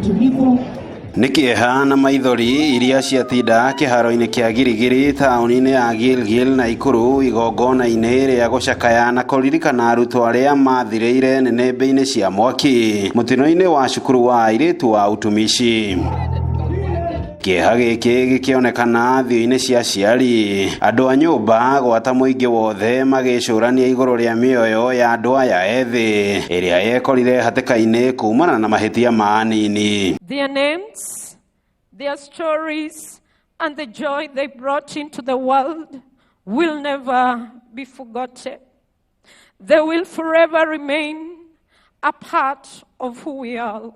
utulivu. Nĩ kĩeha na maithori iria ciatinda kĩharo-inĩ kĩa Girigiri taũni-inĩ ya Gilgil Naikuru igongona-inĩ rĩa gũcakaya na kũririkana arutwo arĩa mathirĩire nĩnĩmbĩ-inĩ cia mwaki mũtino-inĩ wa cukuru wa airĩtu wa Utumishi. Kĩeha gĩkĩ gĩkĩonekana thiũ-inĩ cia aciari, andũ a nyũmba gwata mũingĩ wothe magĩcũrania igũrũ rĩa mĩoyo ya andũ aya ethĩ ĩrĩa yekorire hatĩka-inĩ kumana na mahĩtia ma anini. Their names, their stories, and the joy they brought into the world will never be forgotten. They will forever remain a part of who we are.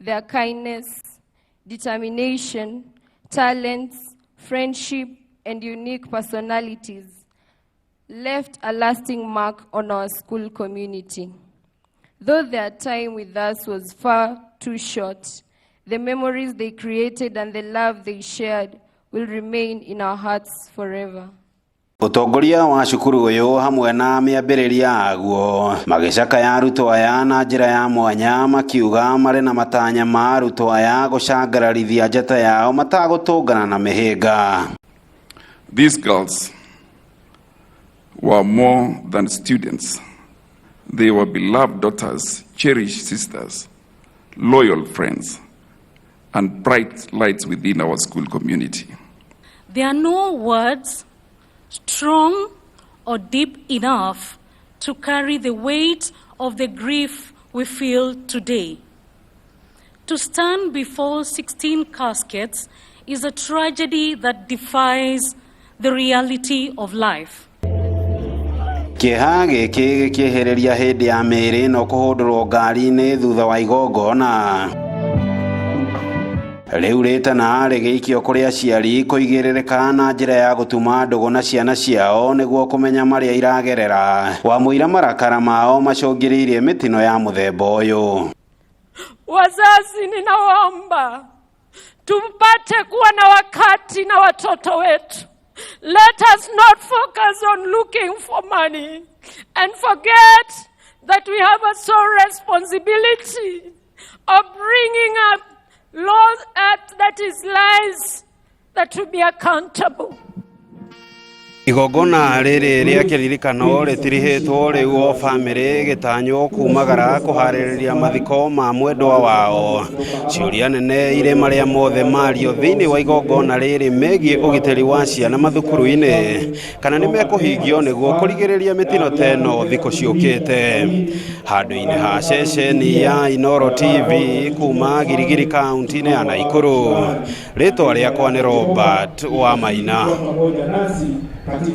Their kindness, determination, talents, friendship, and unique personalities left a lasting mark on our school community. Though their time with us was far too short, the memories they created and the love they shared will remain in our hearts forever. Ũtongoria wa cukuru ũyũ hamwe na mĩambĩrĩria yaguo magĩcakaya arutwo aya na njĩra ya mwanya, makiuga marĩ na matanya ma arutwo aya gũcangararithia njata yao matagũtũngana na mĩhĩnga. These girls were more than students. They were beloved daughters, cherished sisters, loyal friends, and bright lights within our school community. There are no words strong or deep enough to carry the weight of the grief we feel today. To stand before 16 caskets is a tragedy that defies the reality of life. Kĩeha gĩkĩ gĩkĩhĩrĩria hĩndĩ ya mĩĩrĩ ĩno kũhũndũrwo ngari-inĩ thutha wa igongona rĩu rĩtana rĩgĩikio kũrĩ aciari kũigĩrĩrĩka na njĩra ya gũtuma ndũgũ na ciana ciao nĩguo kũmenya marĩa iragerera wamũira marakara mao macũngĩrĩirie mĩtino ya mũthemba ũyũ. Wazazi, ninawaomba tupate kuwa na wakati na watoto wetu. Let us not focus on looking for money and forget that we have a sole responsibility of bringing up laws that is lies that will be accountable. Igongona rĩrĩ rĩa kĩririkano rĩtirihĩtwo rĩu o bamĩrĩ ĩgĩtanywo kumagara kũharĩrĩria mathiko ma mwendwa wao. Ciũria nene irĩ marĩa mothe mario thĩinĩ wa igongona rĩrĩ megiĩ ũgitĩri wa ciana mathukuru-inĩ kana nĩ mekũhingio nĩguo kũrigĩrĩria mĩtino ta ĩno thikũ ciũkĩte. Handũ-inĩ ha ceceni ya Inooro TV kuma Girigiri kaunti-inĩ ya Naikuru, rĩtwa rĩakwa nĩ Robert Wamaina. Pamoja nasi.